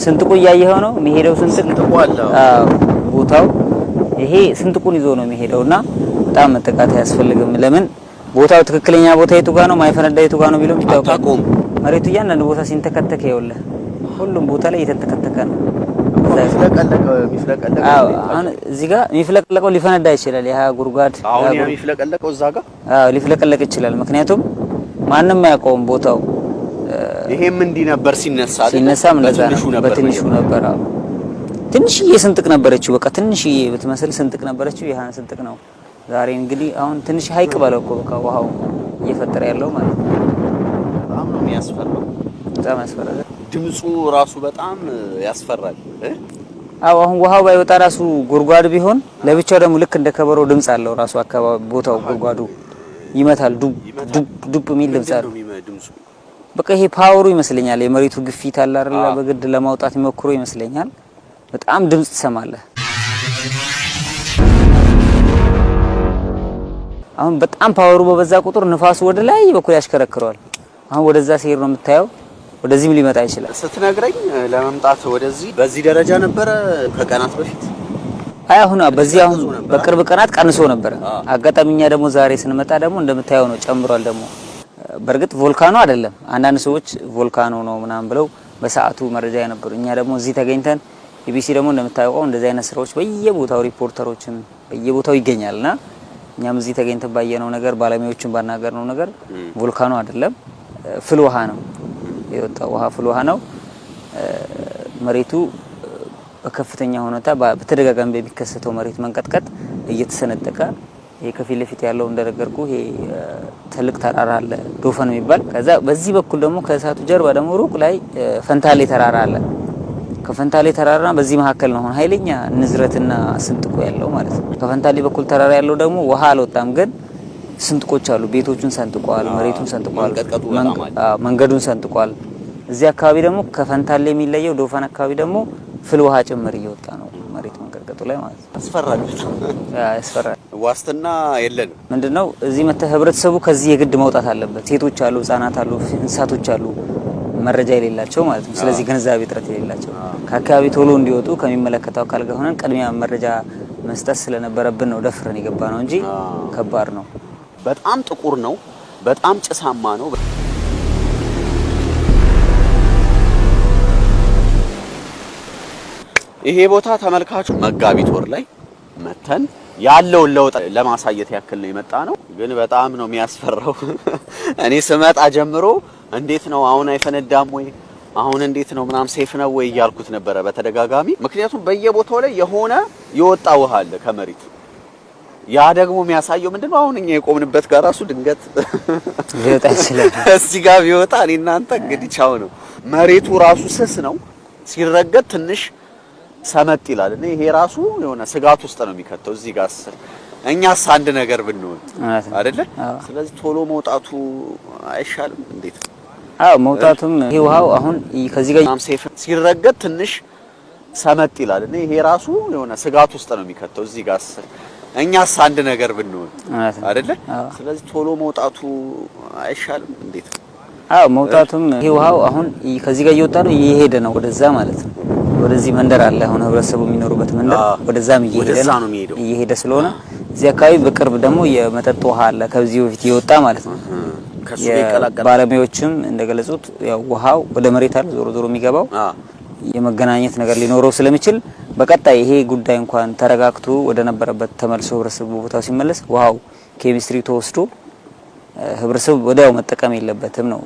ስንጥቁ እያየኸው ነው የሚሄደው። ስንጥቅ ስንጥቁ አለ። አዎ፣ ቦታው ይሄ ስንጥቁን ይዞ ነው የሚሄደውና በጣም መጠቃት አያስፈልግም። ለምን ቦታው ትክክለኛ ቦታ የቱ ጋር ነው ማይፈነዳ የቱ ጋር ነው ቢለው ይታወቃል። አታውቀውም። መሬቱ እያንዳንዱ ቦታ ሲንተከተከ ይኸውልህ፣ ሁሉም ቦታ ላይ እየተንተከተከ ነው። የሚፍለቀለቀው አዎ፣ አሁን እዚህ ጋር የሚፍለቀለቀው ሊፈነዳ ይችላል። ያ ጉድጓድ አሁን ያ የሚፍለቀለቀው እዛ ጋር አዎ ሊፍለቀለቅ ይችላል። ምክንያቱም ማንም አያውቀውም ቦታው። ይሄም እንዲህ ነበር ሲነሳ አይደል? ሲነሳም እንደዛ በትንሹ ነው። ነበር በትንሹ ነበር። አዎ ትንሽዬ ስንጥቅ ነበረችው። በቃ ትንሽዬ ብትመስል ስንጥቅ ነበረችው። ይሄን ስንጥቅ ነው ዛሬ እንግዲህ አሁን ትንሽ ሀይቅ በለው እኮ በቃ ውሃው እየፈጠረ ያለው ማለት ነው። በጣም ነው የሚያስፈራው። በጣም ያስፈራል። ድምፁ ራሱ በጣም ያስፈራል። አዎ አሁን ውሃው ባይወጣ ራሱ ጉድጓድ ቢሆን ለብቻው ደግሞ ልክ እንደ ከበሮ ድምጽ አለው ራሱ አካባቢ ቦታው ጉድጓዱ ይመታል። ዱብ ዱብ ዱብ የሚል ድምጽ አለው። ድምፁ በቃ ይሄ power ኡ ይመስለኛል የመሬቱ ግፊት አለ አይደል? በግድ ለማውጣት የሚሞክሩ ይመስለኛል። በጣም ድምጽ ትሰማለህ። አሁን በጣም power ኡ በበዛ ቁጥር ንፋሱ ወደ ላይ በኩል ያሽከረክረዋል። አሁን ወደዛ ሲሄድ ነው የምታየው። ወደዚህም ሊመጣ ይችላል። ስትነግረኝ ለመምጣት ወደዚህ በዚህ ደረጃ ነበረ ከቀናት በፊት። አይ አሁን በዚህ አሁን በቅርብ ቀናት ቀንሶ ነበረ። አጋጣሚ እኛ ደግሞ ዛሬ ስንመጣ ደግሞ እንደምታየው ነው ጨምሯል። ደግሞ በእርግጥ volcano አይደለም። አንዳንድ ሰዎች volcano ነው ምናምን ብለው በሰዓቱ መረጃ የነበሩ፣ እኛ ደግሞ እዚህ ተገኝተን ኢቢሲ ደግሞ እንደምታውቀው እንደዚህ አይነት ስራዎች በየቦታው ሪፖርተሮችም በየቦታው ይገኛልና እኛም እዚህ ተገኝተን ባየነው ነገር ባለሙያዎችን ባናገርነው ነገር volcano አይደለም፣ ፍል ውሃ ነው የወጣው ውሃ ፍል ውሃ ነው። መሬቱ በከፍተኛ ሁኔታ በተደጋጋሚ በሚከሰተው መሬት መንቀጥቀጥ እየተሰነጠቀ ይሄ ከፊት ለፊት ያለው እንደነገርኩ ይሄ ትልቅ ተራራ አለ ዶፈን የሚባል። ከዛ በዚህ በኩል ደግሞ ከእሳቱ ጀርባ ደግሞ ሩቅ ላይ ፈንታሌ ተራራ አለ። ከፈንታሌ ተራራ በዚህ መካከል ነው አሁን ኃይለኛ ንዝረትና ስንጥቆ ያለው ማለት ነው። ከፈንታሌ በኩል ተራራ ያለው ደግሞ ውሃ አልወጣም፣ ግን ስንጥቆች አሉ። ቤቶቹን ሰንጥቋል፣ መሬቱን ሰንጥቋል፣ መንገዱን ሰንጥቋል። እዚህ አካባቢ ደግሞ ከፈንታሌ የሚለየው ዶፈን አካባቢ ደግሞ ፍል ውሃ ጭምር እየወጣ ነው መሬት መንቀጥቀጡ ላይ ማለት ነው። ያስፈራል፣ ያስፈራል። ዋስትና የለንም። ምንድነው እዚህ መተህ ህብረተሰቡ ከዚህ የግድ መውጣት አለበት። ሴቶች አሉ፣ ህጻናት አሉ፣ እንስሳቶች አሉ፣ መረጃ የሌላቸው ማለት ነው። ስለዚህ ግንዛቤ እጥረት የሌላቸው ከአካባቢ ቶሎ እንዲወጡ ከሚመለከተው አካል ጋር ሆነን ቅድሚያ መረጃ መስጠት ስለነበረብን ነው ደፍረን የገባ ነው እንጂ ከባድ ነው። በጣም ጥቁር ነው። በጣም ጭሳማ ነው። ይሄ ቦታ ተመልካቹ መጋቢት ወር ላይ መተን ያለውን ለውጥ ለማሳየት ያክል ነው የመጣ ነው። ግን በጣም ነው የሚያስፈራው። እኔ ስመጣ ጀምሮ እንዴት ነው አሁን አይፈነዳም ወይ አሁን እንዴት ነው ምናምን safe ነው ወይ እያልኩት ነበረ በተደጋጋሚ። ምክንያቱም በየቦታው ላይ የሆነ የወጣ ውሃ አለ ከመሬት። ያ ደግሞ የሚያሳየው ምንድነው አሁን እኛ የቆምንበት ጋር ራሱ ድንገት ሊወጣ ይችላል። እዚህ ጋር ቢወጣ እኔ እናንተ እንግዲህ ቻው ነው። መሬቱ ራሱ ስስ ነው፣ ሲረገጥ ትንሽ ሰመጥ ይላል እና ይሄ ራሱ የሆነ ስጋት ውስጥ ነው የሚከተው። እዚህ ጋር እኛስ አንድ ነገር ብንሆን አይደለ? ስለዚህ ቶሎ መውጣቱ አይሻልም? እንዴት? አዎ መውጣቱም ይሄ ውሃው አሁን ከዚህ ጋር safe ሲረገጥ ትንሽ ሰመጥ ይላል እና ይሄ ራሱ የሆነ ስጋት ውስጥ ነው የሚከተው። እዚህ ጋር እኛስ አንድ ነገር ብንሆን አይደለ? ስለዚህ ቶሎ መውጣቱ አይሻልም? እንዴት? አዎ መውጣቱም ይሄ ውሃው አሁን ከዚህ ጋር እየወጣ ነው፣ እየሄደ ነው ወደዛ ማለት ነው። ወደዚህ መንደር አለ አሁን ህብረተሰቡ የሚኖሩበት መንደር፣ ወደዛም እየሄደ ነው እየሄደ ስለሆነ እዚህ አካባቢ በቅርብ ደግሞ የመጠጥ ውሃ አለ ከዚህ በፊት የወጣ ማለት ነው። ባለሙያዎችም እንደገለጹት ያው ውሃው ወደ መሬት አለ ዞሮ ዞሮ የሚገባው የመገናኘት ነገር ሊኖረው ስለሚችል በቀጣይ ይሄ ጉዳይ እንኳን ተረጋግቶ ወደ ነበረበት ተመልሶ ህብረተሰቡ ቦታው ሲመለስ ውሃው ኬሚስትሪ ተወስዶ ህብረተሰቡ ወዲያው መጠቀም የለበትም ነው።